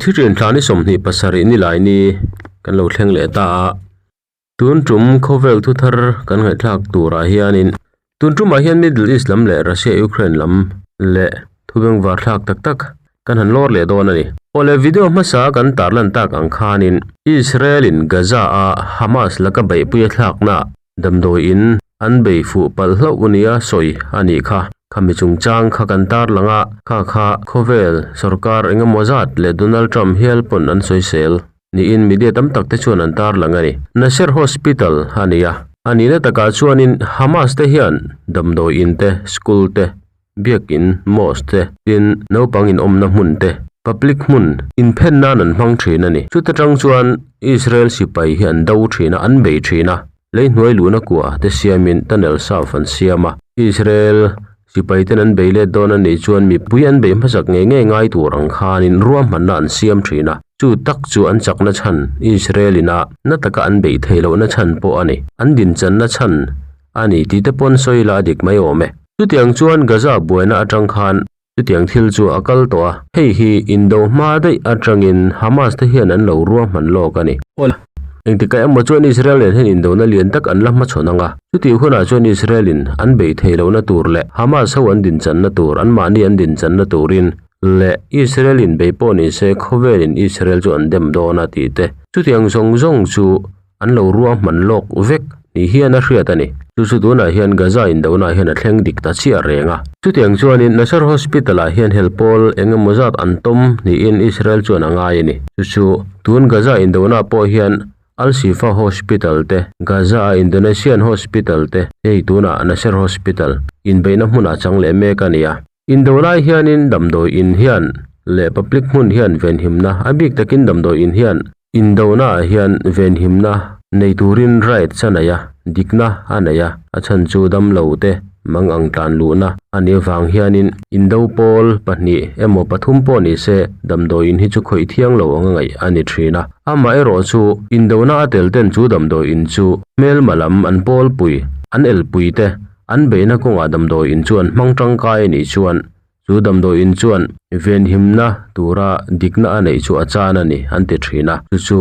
Sawhthi ṭin thla ni 27 ni lai ni kan lo thleng leh ta a, tun ṭum khawvel thu thar kan ngaihthlak turah hianin tun ṭumah hian Middle East lam leh Russia Ukraine lam leh thu bengvar thlak tak tak kan han lawr leh dawn a ni. Awle video hmasa kan tarlan tak ang khanin Israel in Gaza a Hamas laka beihpui a thlakna Damdawiin an bei fuh palh hlauh nia sawi a nih kha. Khami chungchang kha kan tarlang a, kha kha khawvel sorkar engemaw zat leh Donald Trump hial pawn an sawisel niin media tam tak te chuan an tarlang a ni. Nasser Hospital a ni a, a nihna takah chuanin Hamas te hian damdawiin te, school te, biakin, mosque te, tin naupang inawmna hmun te, public hmun inphen nan an hmang thin a ni. Chuta tang chuan Israel sipai hi an do thin a, an bei thin a, lei hnuai luhna kua te siamin tunnel south an siam a. Israel sipai ten an bei let dawn a nih chuan mipui an bei hmasak ngei ngei ngai tur ang khanin ruahmanna an siam thin a, chu tak chu an chakna chhan Israel ina na taka an beih theih lohna chhan pawh a ni. An dinchanna chhan a ni tih te pawn sawi la a dik mai awm e. Chutiang chuan Gaza buaina atang khan chutiang thil chu a kal tawh a, hei hi indo hma daih atangin Hamas te hian an lo ruahman lawk a ni. Awle, engtikah emaw chuan Israel nen hian indona lian tak an la hmachhawn ang a, chutih hunah chuan Israel in an beih theih lohna tur leh Hamas ho an dinchanna tur, anmahni an dinchanna turin leh Israel in bei pawh ni se khawvel in Israel chu an dem dawn a tih te, chutiang zawng zawng chu An lo ruahman lawk vek ni hian a hriat a ni. Chu chu tunah hian Gaza indonah hian a thleng dik ta chiah reng a. Chutiang chuanin Nasser Hospital-ah hian hel pawl eng emaw zat an tawm niin Israel chuan a ngai a ni. Chu chu tun Gaza indonah pawh hian Al-Shifa Hospital te, Gaza-a Indonesian Hospital te, hei tunah Nasser Hospital inbeihna hmunah chang leh mek a ni a. Indo lai hianin damdawi in hian leh public hmun hian venhimna, a bik takin damdawi in hian indona ah hian venhimna nei turin rights a nei a, dikna a nei a, a chhan chu damlo te mang ang tlan luhna a nih avang hianin indo pawl pahnih emaw pathum pawh ni se damdawi in hi chu khawih thiang lo anga ngaih a ni thin a. Amaherawh chu indona a tel ten chu damdawi in chu hmelma lam an pawlpui, an elpui te An beihna kawngah damdawi in chuan hmang tangkai a nih chuan chu damdawi in chuan venhimna tura dikna a neih chu a chan a ni an ti thin a, chu chu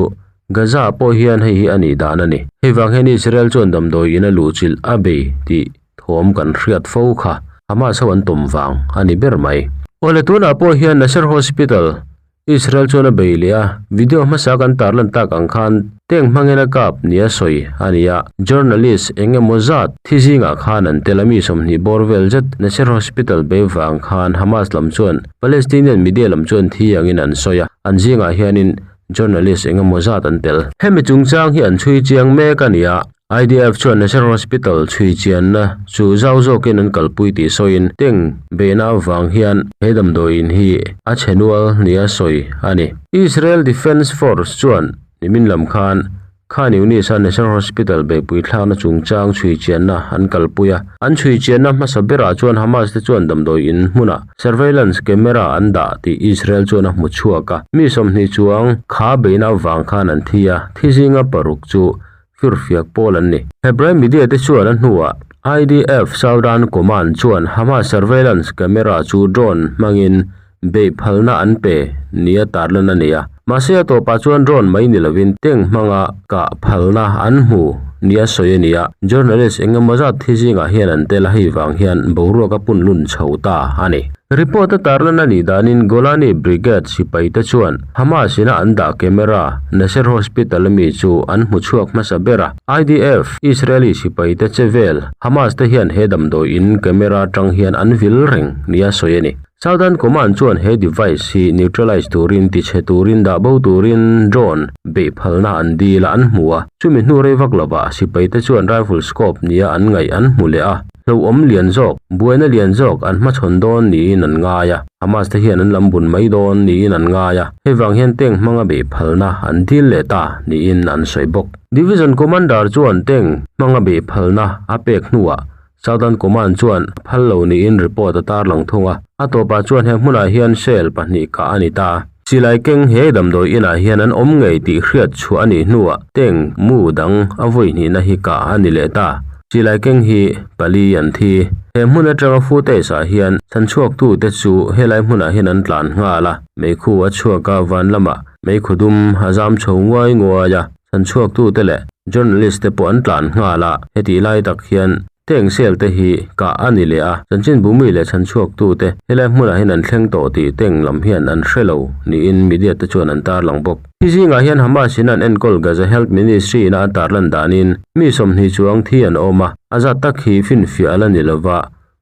Gaza ah pawh hian hei hi a nih dan a ni. Hei vang hian Israel chuan damdawi in a luhchilh a bei tih thawm kan hriat fo kha Hamas ho an tawm vang a ni ber mai. Awle tunah pawh hian Nasser Hospital Israel chuan a bei leh a, video hmasa kan tarlan tak ang khan tank hmangin a kap nia sawi a ni a, journalist eng emaw zat thi zingah khan an tel a mi 20 bawr vel zet Nasser Hospital bei vang khan Hamas lam chuan Palestinian media lam chuan thi angin an sawi a, an zingah hianin journalist eng emaw zat an tel. Hemi chungchang hi an chhui chiang mek a ni a, IDF chuan Nasser Hospital chhui chianna chu zau zawkin an kalpui tih sawiin tank beihna avang hian he damdawiin hi a chhe nual nia sawi a ni. Israel Defence Force chuan nimin lam khan Khan Yunis-a Nasser Hospital beihpui thlakna chungchang chhui chianna an kalpui a. An chhui chianna hmasa berah chuan Hamas te chuan damdawiin hmunah surveillance camera an dah tih Israel chuan a hmu chhuak a. Mi 20 chuang kha beihna avang khan an thi a, thi zinga paruk chu firfiak pawl an ni. Hebrai media te chuan a hnuah IDF Southern Command chuan Hamas surveillance camera chu drone hmangin beih phalna an pe nia tarlan a ni a. Mahse a tawpah chuan drone mai ni lovin tank hmanga kah phalna an hmu nia sawi a ni a. Journalist eng emaw zat thi zingah hian an tel a, hei vang hian boruak a pun lun chho ta a ni. Report a tarlan a nih danin Golani Brigade sipaite chuan Hamas ina an dah camera Nasser Hospital ami chu an hmu chhuak hmasa ber a. IDF, Israeli sipaite che vel, Hamas te hian he damdawi in camera atang hian an vil reng nia sawi a ni. Southern Command chuan he device hi neutralize turin tichhe turin dah bo turin drone beih phalna an dil a an hmu a. Chumi hnu rei vak lovah sipaite chuan rifle scope nia an ngaih an hmu leh a. Hlauhawm lian zawk, buaina lian zawk an hmachhawn dawn niin an ngai a, Hamas te hian an lam bun mai dawn niin an ngai a, hei vang hian tank hmanga beih phalna an dil leh ta niin an sawi bawk. Division Commander chuan tank hmanga beih phalna a pek hnuah Southern Command chuan a phal lo niin report a tarlang thung a, a tawpah chuan he hmunah hian shell pahnih kah a ni ta. Silai keng he damdawi inah hian an awm ngei tih hriat chhuah a nih hnuah tank mu dang a vawi hnihna hi kah a ni leh ta. Silai keng hi pali an thi. He hmun atanga footage ah hian chhanchhuaktute chu helai hmunah hian an tlan nghal a, meikhu a chhuak a van lamah meikhu dum a zam chho nguai nguai a, chhanchhuaktute leh journalist te pawh an tlan nghal a, hetih lai tak hian Tank sel te hi kah a ni leh a, chanchinbu mi leh chhanchhuaktute helai hmunah hian an thleng tawh tih tank lam hian an hre lo niin media te chuan an tarlang bawk. Thi zingah hian Hamas in an enkawl Gaza Health Ministry ina a tarlan danin mi 20 chuang thi an awm a, a zat tak hi finfiah a la ni lova,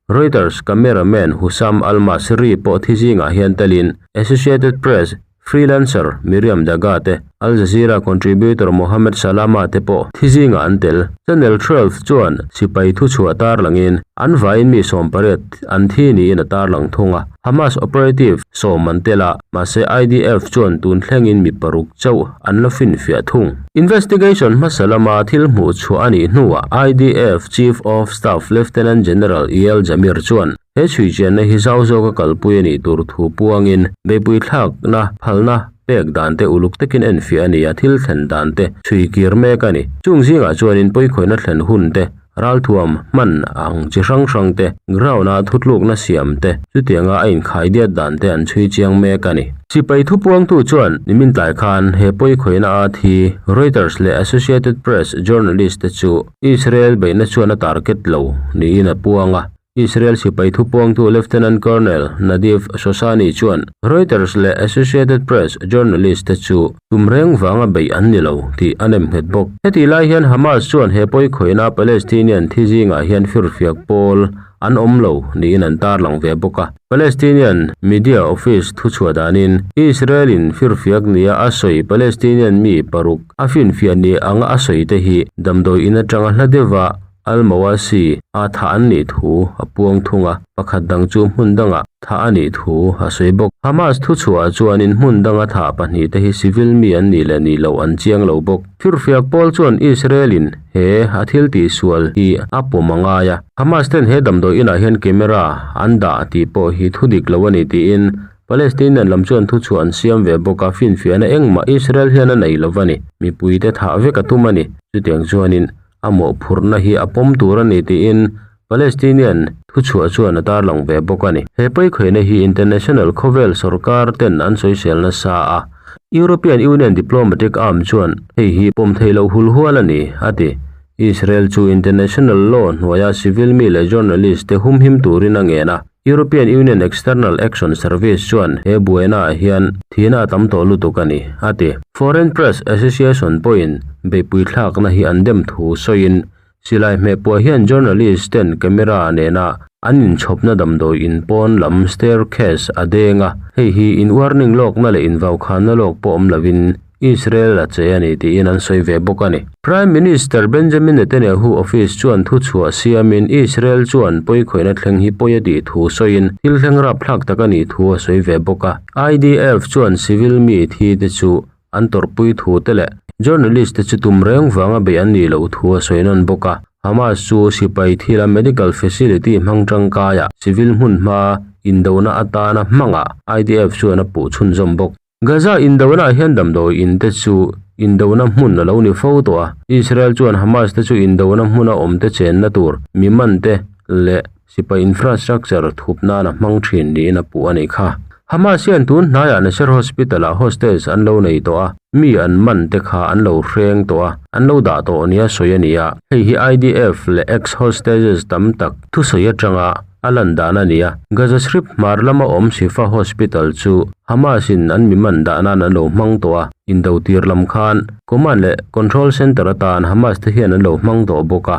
Reuters cameraman Hussam al-Masri pawh thi zingah hian telin Associated Press Freelancer Miriam Daga te, Al Jazeera contributor Mohamed Salama te pawh thi zingah an tel. Channel 12 chuan sipai thuchhuah tarlangin an vaiin mi 18 an thi niin a tarlang thung a. Hamas operative sawm an tel a, mahse IDF chuan tun thlengin mi paruk chauh an la finfiah thung. Investigation hmasa lama thil hmuh chhuah a nih hnuah IDF Chief of Staff Lieutenant General Eyal Zamir chuan He chhuichianna hi zau zawka kalpui a nih tur thu puangin beihpui thlakna phalna pek dan te uluk takin enfiah a ni a, thil thlen dan te chhui kir mek a ni. Chung zingah chuanin pawikhawihnna thlen hun te, ralthuam hman ang chi hrang hrang te, ground-a thutlukna siam te, chutianga a inkhaidiat dan te an chhui chiang mek a ni. Sipai thupuangtu chuan nimin tlai khan he pawikhawihnna a thi Reuters leh Associated Press journalist te chu Israel beihna chuan a target lo niin a puang a. Israel sipai thupuangtu Lieutenant Colonel Nadiv Shoshani chuan Reuters leh Associated Press journalist te chu tum reng vanga beih an ni lo tih a nem nghet bawk. Hetih lai hian Hamas chuan he pawikhawihna Palestinian thi zingah hian firfiak pawl an awm lo niin an tarlang ve bawk a. Palestinian media office thuchhuah danin Israel-in firfiak nia a sawi Palestinian mi paruk a finfiah ni anga a sawi te hi damdawi in atanga hla deuha Al-Mawasi a thah an nih thu a puang thung a, pakhat dang chu hmun dangah thah a nih thu a sawi bawk. Hamas thuchhuah chuanin hmun danga thah pahnihte hi civil mi an nih leh nih loh an chiang lo bawk. Firfiak pawl chuan Israel-in he a thil tihsual hi a pawm a ngai a, Hamas ten he damdawi inah hian camera an dah tih pawh hi thu dik lo a ni tiin Palestinian lam chuan thuchhuah an siam ve bawk a, finfiahna engmah Israel hian a nei lo va ni. Mipuite thah vek a tum a ni. Chutiang chuanin A mawhphurhna hi a pawm tur a ni tiin Palestinian thuchhuah chuan a tarlang ve bawk a ni. He pawikhawihna hi international khawvel sorkar ten an sawisel nasa a, European Union diplomatic arm chuan hei hi pawm theih loh hulhual a ni, a ti. Israel chu international law hnuaia civil mi leh journalist te humhim turin a ngen a. European Union External Action Service chuan he buainaah hian thihna a tam tawh lutuk a ni, a ti. Foreign Press Association pawhin beihpui thlakna hi an dem thu sawiin, silai hmehpuah hian journalist ten camera nena an inchhawpna damdawi in pawn lam staircase a deng a, hei hi in warning lawkna leh invaukhanna lawk pawh awm lovin Israel a che a ni tiin an sawi ve bawk a ni. Prime Minister Benjamin Netanyahu office chuan thuchhuah siamin Israel chuan pawikhawihna thleng hi pawi a tih thu sawiin thil thleng rapthlak tak a nih thu a sawi ve bawk a. IDF chuan civil mi thi te chu an tawrhpui thu te leh journalist te chu tum reng vanga beih an nih loh thu a sawi nawn bawk a. Hamas chu sipai thila medical facility hmang tangkaia civil hmunhma indona atana hmangah IDF chuan a puh chhunzawm bawk. Gaza indona hian damdawi in te chu indona hmun a lo ni fo tawh a, Israel chuan Hamas te chu indona hmuna awm te chenna tur mi man te leh sipai infrastructure thup nan a hmang thin niin a puh a nih kha. Hamas hian tun hnaiah Nasser Hospital ah hostage an lo nei tawh a, mi an man te kha an lo hreng tawh a, an lo dah tawh nia sawi a ni a, hei hi IDF leh ex-hostages tam tak thusawi atanga A lan dan a ni a, Gaza Strip hmar lama awm Shifa Hospital chu Hamas in an mi man dah nan an lo hmang tawh a, indo tir lam khan Command leh Control Center atan Hamas te hian an lo hmang tawh bawk a,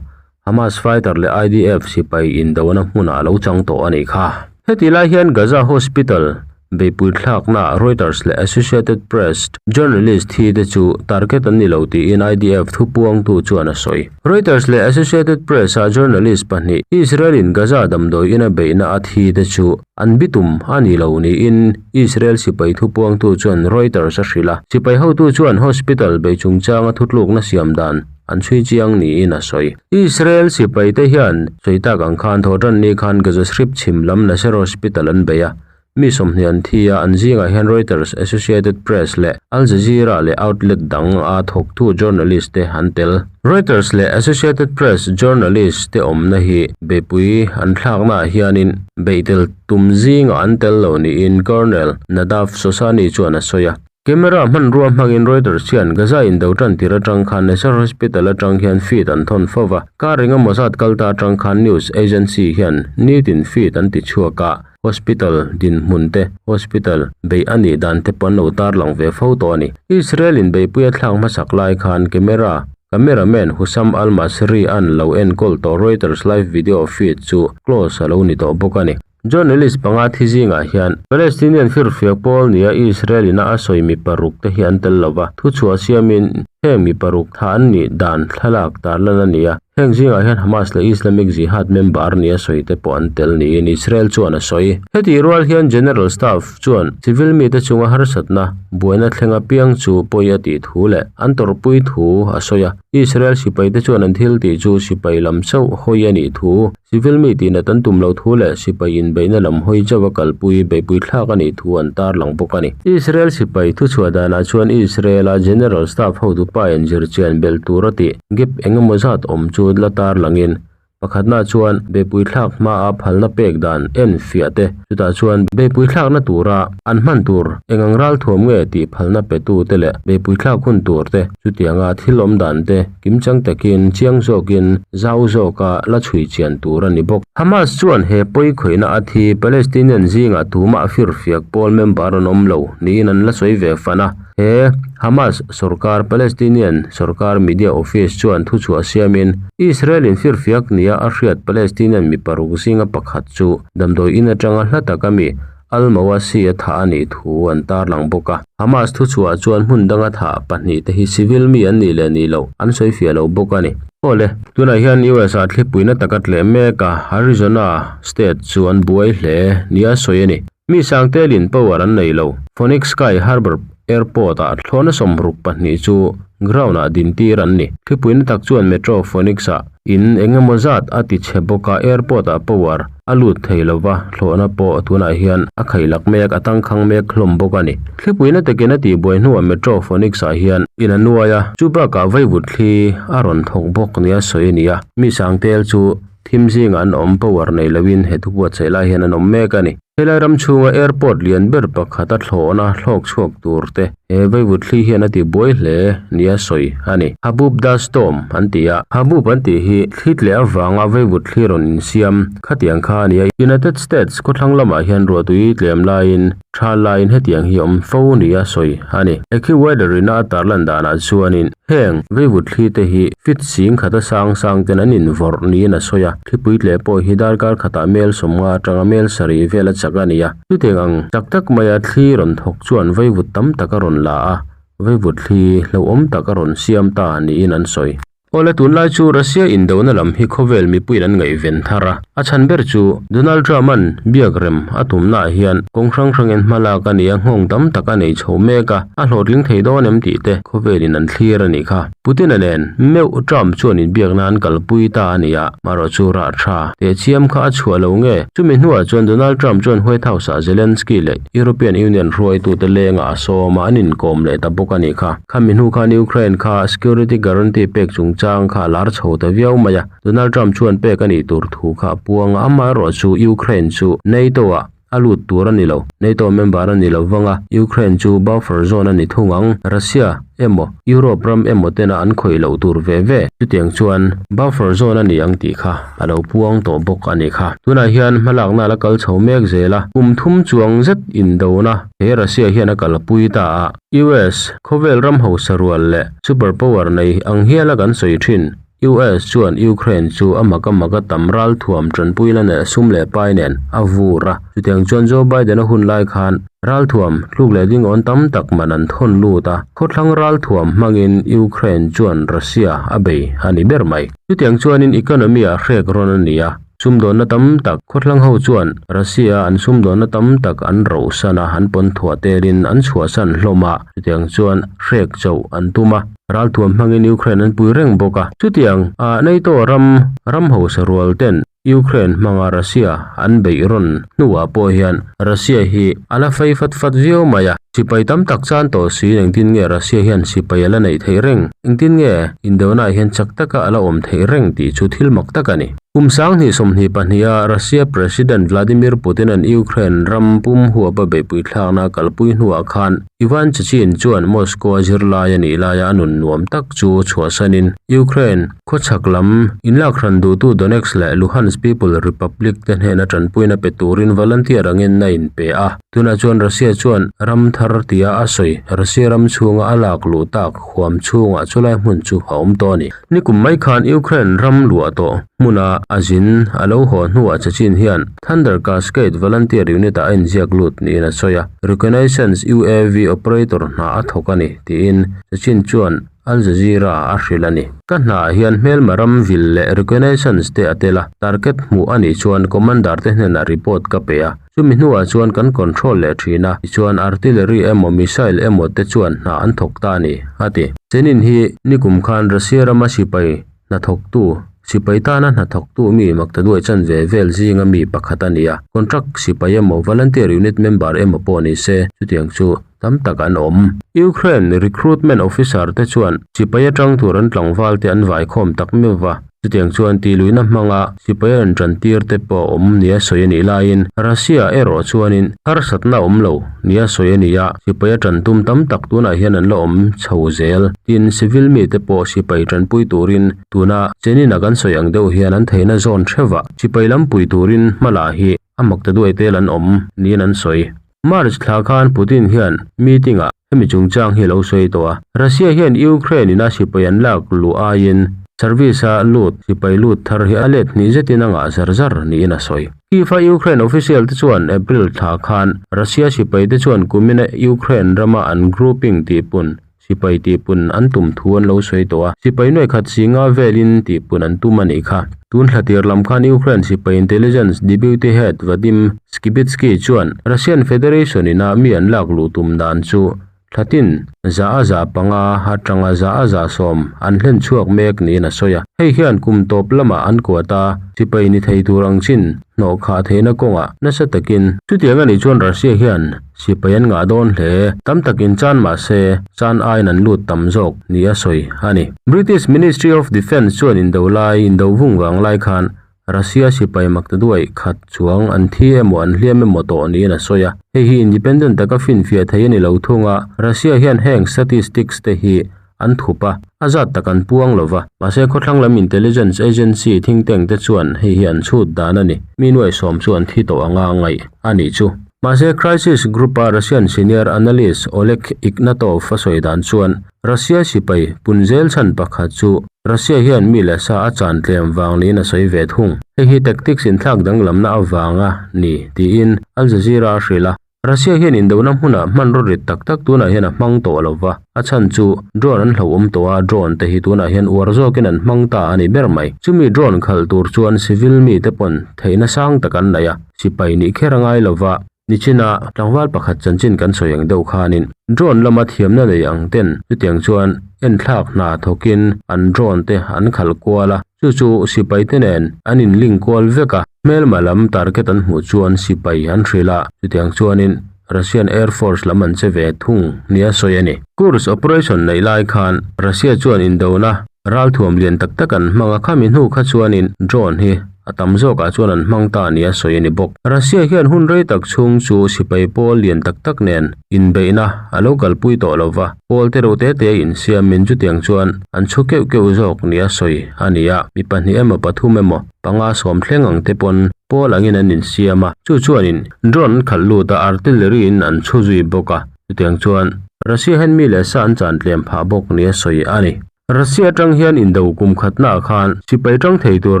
Hamas fighter leh IDF sipai indona hmunah a lo chang tawh a nih kha. Heti lai hian Gaza Hospital Beihpui thlaknaah Reuters leh Associated Press journalist thi te chu target an ni lo tiin IDF thupuangtu chuan a sawi. Reuters leh Associated Press-a journalist pahnih Israel-in Gaza damdawi ina beihna a thi te chu an bitum a ni lo niin Israel sipai thupuangtu chuan Reuters a hrilh a. Sipai hotu chuan hospital bei chungchanga thutlukna siam dan an chhui chiang niin a sawi. Israel sipaite hian sawi tak ang khan thawhtanni khan Gaza Strip chhim lam Nasser Hospital an bei a. Mi 20 an thi a, an zingah hian Reuters, Associated Press leh Al Jazeera leh outlet dang a thawktu journalist te an tel. Reuters leh Associated Press journalist te awmna hi beihpui an thlaknaah hianin beih tel tum zingah an tel lo niin Colonel Nadav Shoshani chuan a sawi a. Camera hmanrua hmangin Reuters hian Gaza indo tan tir atang khan Nasser Hospital atang hian feed an thawn fo va, kar engemaw zat kal ta atang khan news agency hian nitin feed an ti chhuak a, hospital dinhmun te, hospital beih a nih dan te pawh an lo tarlang ve fo tawh a ni. Israel in beihpui a thlak hmasak lai khan camera cameraman Hussam Al-Masri an lo enkawl tawh Reuters live video feed chu close a lo ni tawh bawk a ni. Journalist panga thi zingah hian Palestinian firfiak pawl nia Israel ina a sawi mi paruk te hi an tel lo va, thuchhuah siamin heng mi paruk tha an nih dan thlalak tarlan a ni a, heng zingah hian Hamas leh Islamic Jihad member nia sawi te pawh an tel niin Israel chuan a sawi. Hetih rual hian General Staff chuan civil mite chunga harsatna buaina thleng apiang chu pawi a tih thu leh an tawrhpui thu a sawi a, Israel sipaite chuan an thil tih chu sipai lam chauh hawi a nih thu Civil mi tihna tan tum lo thu leh sipai inbeihna lam hawi chauh a kalpui beihpui thlak a nih thu an tarlang bawk a ni. Israel sipai thuchhuah danah chuan Israel-a General Staff hotu pa in zirchian belh tur a tih gap eng emaw zat awm chu la tarlangin pakhatna chuan beihpui thlak hmaa phalna pek dan en fiah te chutah chuan beihpui thlakna tura an hman tur eng ang ralthuam nge tih phalna petu te leh beihpui thlak hun tur te chutianga thil awm dan te Kimchang takin, chiang zawkin, zau zawka la chhui chian tur a ni bawk. Hamas chuan he pawi khawihna a thi Palestinian zingah tumah firfiak pawl member an awm lo niin an la sawi ve fan a. He Hamas sorkar Palestinian sorkar media office chuan thuchhuah siamin Israel-in firfiak nia a hriat Palestinian mi paruk zinga pakhat chu damdawi in atanga hla taka mi Al-Mawasi a thah a nih thu an tarlang bawk a. Hamas thuchhuah chuan hmun danga thah pahnihte hi civil mi an nih leh nih loh an sawi fiah lo bawk a ni. Awle, tunah hian US ah thlipuina taka tleh mek a, Arizona state chu an buai hle nia sawi a ni. Mi sangtelin power an nei lo. Phoenix Sky Harbor Airport ah thlawhna 62 chu ground ah dintir an ni. Thlipuina tak chuan Metro Phoenix ah in eng emaw zat a ti chhe bawk a, airport ah power a lut thei lova, thlawhna pawh tunah hian a khaih lak mek, a tangkhang mek hlawm bawk a ni. Thlipuina takin a tihbuai hnuah Metro Phoenix ah hian in a nuai a, chu bakah vaivut thli a rawn thawk bawk nia sawi a ni a, mi sangtel chu thim zingah an awm power nei loin he thubuatsaih lai hian an awm mek a ni. Helai ram chhunga airport lian ber pakhat a thlawhna thlawk chhuak tur te he vaivut thli hian a ti buai hle nia sawi a ni. Habub dust storm an ti a, Habub an tih hi thli tleh avanga vaivut thli rawn insiam khatiang kha a ni a. United States khawthlang lamah hian ruahtui tlem laiin tha laiin hetiang hi awm fo nia sawi a ni. AccuWeather ina a tarlan danah chuanin heng vaivut thli te hi feet sing khata sang sang ten an invawrh niin a sawi a. Thlipui tleh pawh hi darkar khatah mel 50 atanga mel 7 vel a chak a ni a. Chutiang ang chak tak maia thli rawn thawk chuan vaivut tam tak a rawn la a, vaivut thli hlauhawm tak a rawn siam ta niin an sawi. Awle tunlai chu Russia indona lam hi khawvel mipuiin an ngaihven thar a, a chhan ber chu Donald Trump-a'n biak rem a tumnaah hian kawng hrang hrangin hma lak a ni a, nghawng tam tak a nei chho mek a, a hlawhtling thei dawn em tih te khawvelin an thlir a nih kha. Putin-a nen meuh Trump chuan inbiakna an kalpui ta a ni a, marawh chu rah tha tehchiam kha a chhuah lo nge? Chumi hnuah chuan Donald Trump chuan White House-ah Zelensky leh European Union hruaitute lengah a sawm a, an inkawm leh ta bawk a nih kha. Khami hnu khan Ukraine kha security guarantee pek chungchang kha a lar chho ta viau mai a, Donald Trump chuan pek a nih tur thu kha a puang a, amaherawh chu Ukraine chu NATO-ah A lut tur a ni lo. NATO member a ni lo vang a, Ukraine chu buffer zone a ni thung ang. Russia emaw, Europe ram emaw tena an khawih loh tur ve ve. Chutiang chuan buffer zone a ni ang tih kha a lo puang tawh bawk a ni kha. Tunah hian hmalakna a la kal chho mek zel a, kum thum chuang zet indona he Russia hian a kalpui ta a. US, khawvel ram hausa rual leh super power nei ang hiala kan sawi thin. US chuan Ukraine chu a mak a mak a tam ralthuam tanpuina leh sum leh pai nen a vur a. Chutiang chuan Joe Biden-a hun lai khan ralthuam tluk leh dingawn tam tak man an thawn lut a. Khawthlang ralthuam hmangin Ukraine chuan Russia a bei a ni ber mai. Chutiang chuanin economy-ah hrek rawn a ni a, sumdawnna tam tak khawthlang ho chuan Russia-a an sumdawnna tam tak an rohsan a, an pawn thuah telin an chhuahsan hlawm a, chutiang chuan hrek chauh an tum a. Ralthuam hmangin Ukraine an pui reng bawk a. Chutiang ah NATO ram ram hausa rual ten. Ukraine hmanga Russia an beih rawn hnuah pawh hian Russia hi a la fei fat fat viau mai a. Sipai tam tak chan tawh siin engtin nge Russia hian sipai a la neih theih reng? Engtin nge indona ah hian chak taka a la awm theih reng tih chu thil mak tak a ni. Kum 2022 a Russia President Vladimir Putin-a'n Ukraine ram pum huapa beihpui thlakna a kalpui hnuah khan Ivan Chechin chuan Moscow a zirlai a nih laia a nun nuam tak chu chhuahsanin Ukraine Khawchhak lam inlakhran duhtu Donetsk leh Luhansk People Republic te hnena tanpuina pe turin volunteer angin a inpe a. Tunah chuan Russia chuan ram thar tia a sawi Russia ram chhunga a lak luh tak huam chhungah chulai hmun chu a awm tawh a ni. Nikum mai khan Ukraine ram luah tawh hmuna a zin a lo haw hnuah Chechin hian Thunder Cascade Volunteer Unit-ah a inziak lut niin a sawi a, Reconnaissance UAV operator hna a thawk a ni, tiin Chechin chuan Al Jazeera a hrilh a ni. Ka hnaah hian hmelma ram vil leh reconnaissance te a tel a, target hmuh a nih chuan commander te hnenah report ka pe a, chumi hnuah chuan kan control leh thin a, tichuan artillery emaw missile emaw te chuan hna an thawk ta a ni, a ti. Chenin hi nikum khan Russia rama sipai hnathawktu, sipai tana hnathawktu mi maktaduai chanve vel zinga mi pakhat a ni a, contract sipai emaw volunteer unit member emaw pawh ni se chutiang chu tam tak an awm. Ukraine recruitment officer te chuan sipai atang tur an tlangval te an vaikhawm tak meuh va, chutiang chuan tihluihna hmanga sipai a rawn tan tir te pawh a awm nia sawi a nih laiin Russia erawh chuanin harsatna awm lo nia sawi a ni a, sipai a tan tum tam tak tunah hian an la awm chho zel. Tin, civil mite pawh sipai tanpui turin tuna Chenina kan sawi ang deuh hian an theihna zawn theuh a, sipai lam pui turin hmala hi a mak ta duai tel an awm niin an sawi. March thla khan Putin hian meeting ah hemi chungchang hi a lo sawi tawh a, Russia hian Ukraine in a sipai an lak luh aiin service a lut sipai lut thar hi a let hnih zetin a ngah zar zar niin a sawi. Kyiv a Ukraine official te chuan April thla khan Russia sipai te chuan kumina Ukraine rama an grouping tihpun Sipai tihpun an tum thu an lo sawi tawh a, sipai nuai khat si nga velin tihpun an tum a nih kha. Tun thla tir lam khan Ukraine sipai intelligence deputy head Vadim Skibitsky chuan Russian Federation ina mi an lak luh tum dan chu thlatin za a za panga atanga za a za sawm an hlen chhuak mek niin a sawi a. Hei hian kum tawp lamah an kuat a, sipai ni thei tur ang chin hnawh khah theihna kawngah nasa takin Chutiang a nih chuan Russia hian Sipai an ngah dawn hle. Tam takin chan mah se, chan aiin an lut tam zawk ni a sawi a ni. British Ministry of Defence chuan indo lai, indo vung vang lai khan Russia sipai maktaduai khat chuang an thi emaw an hliam emaw tawh niin a sawi a. Hei hi independent taka finfiah thei a ni lo thung a, Russia hian heng statistics te hi an thup a, a zat tak an puang lo va. Mahse khawthlang lam intelligence agency think tank te chuan hei hi an chhut dan a ni. Mi nuaihsawm chu an thi tawh anga ngaih a nih chu. Mahse Crisis Group-a Russian senior analyst Oleg Ignatov a sawi dan chuan Russia sipai pun zel chhan pakhat chu Russia hian mi leh sa a chan tlem vang niin a sawi ve thung. Hei hi tactics inthlak danglamna avanga ni tiin Al Jazeera a hrilh a. Russia hian indona hmunah hmanraw rit tak tak tunah hian a hmang tawh lo va, a chhan chu drone an hlauhawm tawh a, drone te hi tunah hian uar zawkin an hmang ta a ni ber mai. Chumi drone khalh tur chuan civil mite pawn theihna sang tak an nei a, sipai nih kher a ngai lo va. Nichina tlangval pakhat chanchin kan sawi ang deuh khanin drone lama thiamna nei ang ten chutiang chuan enthlak hna thawkin an drone te an khalh kual a, chu chu sipai te nen an inlink kual vek a. Hmelma lam target an hmuh chuan sipai an hrilh a, chutiang chuanin Russian Air Force lam an che ve thung nia sawi a ni. Kursk operation neih lai khan Russia chuan indona ralthuam lian tak tak an hmang a, khami hnu kha chuanin drone hi a tam zawkah chuan an hmang ta nia sawi a ni bawk. Russia hian hun rei tak chhung chu sipai pawl lian tak tak nen inbeihna a lo kalpui tawh lo va, pawl te reuh te te insiamin chutiang chuan an chhu keuh keuh zawk nia sawi a ni a, mi pahnih emaw pathum emaw Panga sawm thleng ang te pawn pawl angin an insiam a, chu chuanin drone an khalh lut a, artillery in an chhu zui bawk a, chutiang chuan Russia hian mi leh sa an chan tlem phah bawk nia sawi a ni. Russia atang hian indo kum khatnaah khan sipai tang thei tur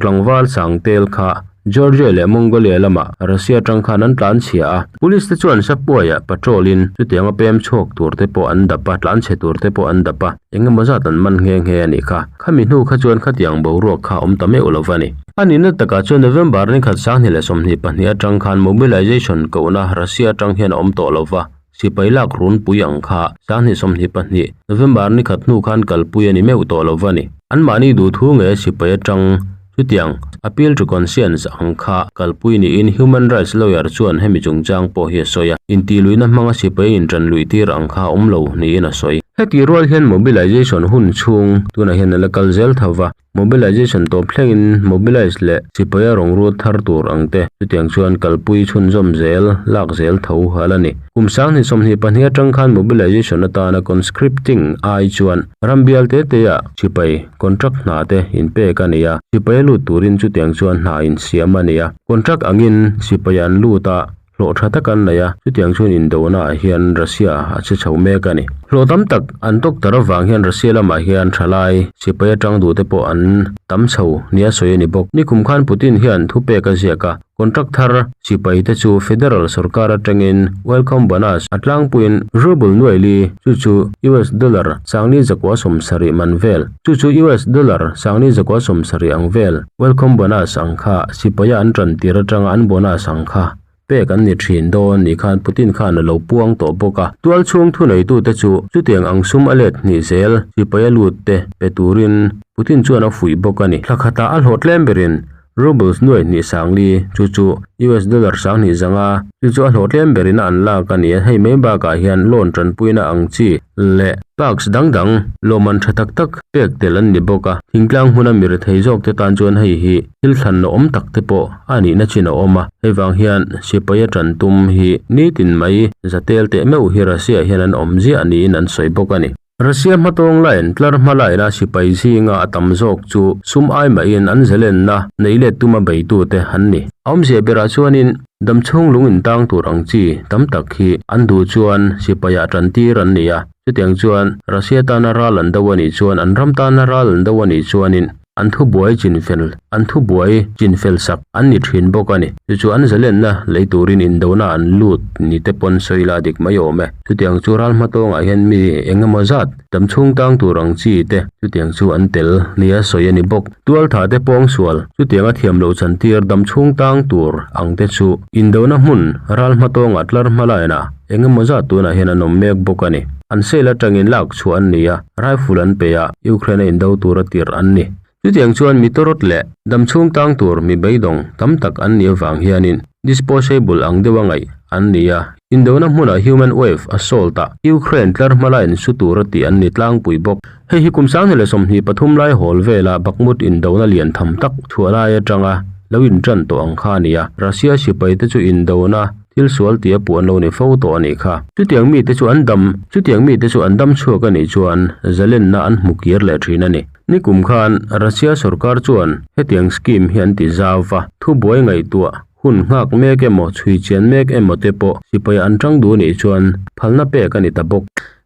tlangval sang tel kha Georgia leh Mongolia lamah Russia atang khan an tlan chhia a, police te chuan Sapuaiah patrol in chutianga pem chhuak tur te pawh an dap a, tlan chhe tur te pawh an dap a. Eng emaw zat an man nghe nghe a nih kha. Khami hnu kha chuan khatiang boruak kha awm ta meuh lo va ni. A nihna takah chuan November ni khat 2022 atang khan mobilization kohna Russia atang hian a awm tawh lo va, sipai lak runpui ang kha 2022 November ni khat hnu khan kalpui a ni meuh tawh lo va ni. Anmahni duhthu nge sipai atang. Chutiang, appeal to conscience ang kha kalpui niin human rights lawyer chuan hemi chungchang pawh hi a sawi a, intihluihna hmanga sipai intan luih tir ang kha a awm lo niin a sawi. Heti rual hian mobilization hun chhung tunah hian a la kal zel tho va, mobilization tawp thlengin mobilize leh sipaia rawng rut thar tur ang te chutiang chuan kalpui chhunzawm zel lak zel tho a la ni. Kum sanghnih 22 atang khan mobilization atana conscripting ai chuan ram bial te te ah sipai Contract hna te inpek a ni a, sipai a lut turin chutiang chuan hna insiam a ni a. Contract angin sipai an lut a, hlawh tha tak an nei a, chutiang chuan indona ah hian Russia a che chho mek a ni. Hlawh tam tak an tawk tar avang hian Russia lamah hian thalai sipai atang duh te pawh an tam chho nia sawi a ni bawk. Nikum khan Putin hian thupek a ziak a. Contract thar sipai te chu federal sorkar atangin welcome bonus a tlangpuiin ruble nuai li, chu chu US dollar sangli zakua 70 man vel, chu chu US dollar sangli zakua 70 ang vel welcome bonus ang kha sipaia an tan tir atanga an bonus ang kha pek an ni thin dawn ni khan Putin khan a lo puang tawh bawk a. Tualchhung thuneitute chu chutiang ang sum a let hnih zel sipaia lut te pe turin Putin chuan a fuih bawk a ni. Thla khatah a hlawh tlem berin Rubles nuai hnih sangli, chu chu US dollar 2000 zanga, chu chu a hlawh tlem berin a an lak a ni a, hei mai bakah hian loan tanpuina ang chi leh perks dang dang lawmman tha tak tak pek tel an ni bawk a, thingtlang hmuna mi rethei zawk te tan chuan hei hi thil thlan la awm tak te pawh a nihna chin a awm a, hei vang hian sipai a tan tum hi nitin mai zatel teh meuh hi Russia hian an awm ziah niin an sawi bawk a ni. Russia hmatawng line tlar hma laina sipai zinga a tam zawk chu sum ai mahin an zelenna nei let tuma beitute an ni. A awmzia berah chuanin damchhung lung intang tur ang chi tam tak hi an duh chuan sipaiah tantir an ni a, chutiang chuan Russia tana ral an do a nih chuan an ram tana ral an do a nih chuanin An thubuai chinfel, an thubuai chinfel sak an ni thin bawk a ni. Chu chu an zalenna lei turin indona an lut ni te pawn sawi la dik mai awm e. Chutiang chu ral hmatawngah hian mi eng emaw zat dam chhung tang tur ang chi te chutiang chu an tel nia sawi a ni bawk. Tualtha te pawngsual chutiang a thiam loh chantir dam chhung tang tur ang te chu indona hmun ral hmatawngah tlar hma lainah eng emaw zat tunah hian an awm mek bawk a ni. An sale atangin lak chhuah an ni a. Rifle an pe a, Ukraine a indo tura tirh an ni. Chutiang chuan mi tawrawt leh damchhung tang tur mi beidawng tam tak an nih avang hianin disposable ang deuha ngaih an ni a. Indona hmunah human wave assault ah Ukraine tlar hma la insu tura tih an ni tlangpui bawk. Hei hi kum 2023 lai hawl vela Bakhmut indona lian tham tak chhuah lai atanga lo intan tawh ang kha a ni a. Russia sipaite chu indona Thil sual tia puh an lo ni fo tawh a nih kha. Chutiang mite chu an dam, chutiang mite chu an dam chhuak a nih chuan zalenna an hmu kir leh thin a ni. Nikum khan Russia sorkar chuan hetiang scheme hi an ti zau va, thubuai ngaihtuah hun nghak mek emaw chhui chian mek emaw te pawh sipai an tang duh nih chuan phalna pek a ni ta bawk.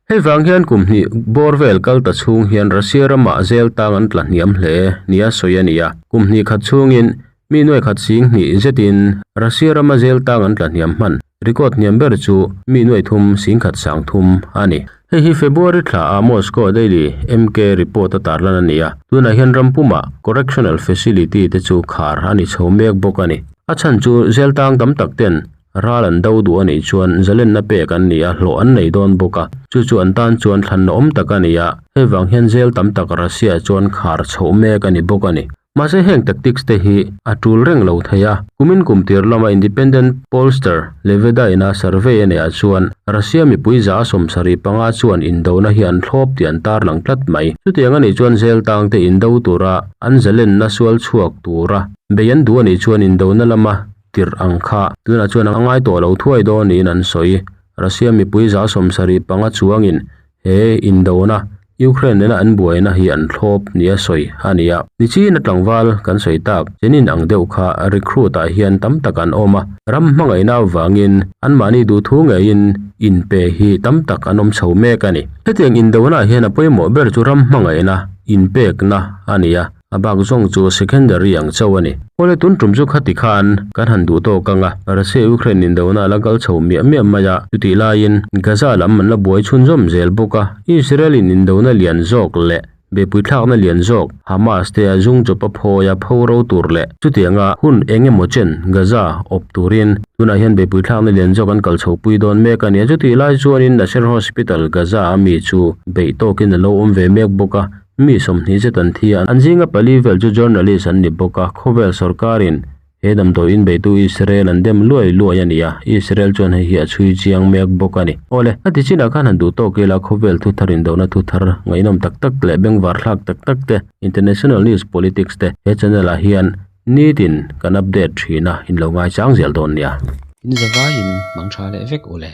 Hei vang hian kum hnih bawr vel kal ta chhung hian Russia ramah zel tang an tla hniam hle nia sawi a ni a, kum hnih khat chhungin Mi nuai khat 2000 zetin Russia rama zel tang an tla hniam hman. Record hniam ber chu mi nuai thum 10,000 30 a ni. Hei hi February thla a Moscow Daily MK report a tarlan a ni a, tunah hian ram pumah correctional facility te chu khar a ni chho mek bawk a ni. A chhan chu zel tang tam tak ten ral an do duh a nih chuan zalenna pek an ni a, hlawh an nei dawn bawk a, chu chu an tan chuan thlanna awm tak a ni a, hei vang hian zel tam tak Russia chuan khar chhoh mek a ni bawk a ni. Mahse heng tactics te hi a tul reng lo thei a, kumin kum tir lama independent pollster Levada ina survey a neihah chuan Russia mipui 75 chuan indona hi an thlawp tih an tarlang tlat mai. Chutiang a nih chuan zel tang te indo tura an zalenna sual chhuak tura bei an duh a nih chuan indona lama tirh ang kha tunah chuan a ngai tawh lo thuai dawn niin an sawi. Russia mipui 75 chuangin He indona, Ukraine nena an buaina hi an thlawp nia sawi a ni a. Nichina tlangval kan sawi tak, Jenin ang deuh kha recruit ah hian tam tak an awm a, ram hmangaihna avangin anmahni duhthu ngeiin inpe hi tam tak an awm chho mek a ni. Hetiang indona ah hian a pawimawh ber chu ram hmangaihna, inpekna a ni a. A bak zawng chu secondary ang chauh a ni. Awle tun tum chu khati khan kan han duh tawk ang a, Russia Ukraine indona a la kal chho miah miah mai a, chutih laiin Gaza lam an la buai chhunzawm zel bawk a, Israel in indona lian zawk leh beihpui thlakna lian zawk Hamas te a zung chawp a phawi a pho ro tur leh chutianga hun eng emaw chen Gaza awp turin tunah hian beihpui thlakna lian zawk an kal chho pui dawn mek a ni a, chutih lai chuanin Nasser Hospital Gaza a mi chu beih tawkin a lo awm ve mek bawk a. Mi 20 zet an thi a, an zinga pali vel chu journalist an ni bawk a, khawvel sorkarin he damdawi inbeitu Israel an dem luai luai a ni a, Israel chuan hei hi a chhui chiang mek bawk a ni. Awle, a ti chinah khan han duh tawk ila khawvel thu thar indona thu thar ngaihnawm tak tak leh bengvar thlak tak tak te, international news politics te he channel ah hian nitin kan update thin a, in lo ngaichang zel dawn nia. In zavaiin hmang tha leh vek ule.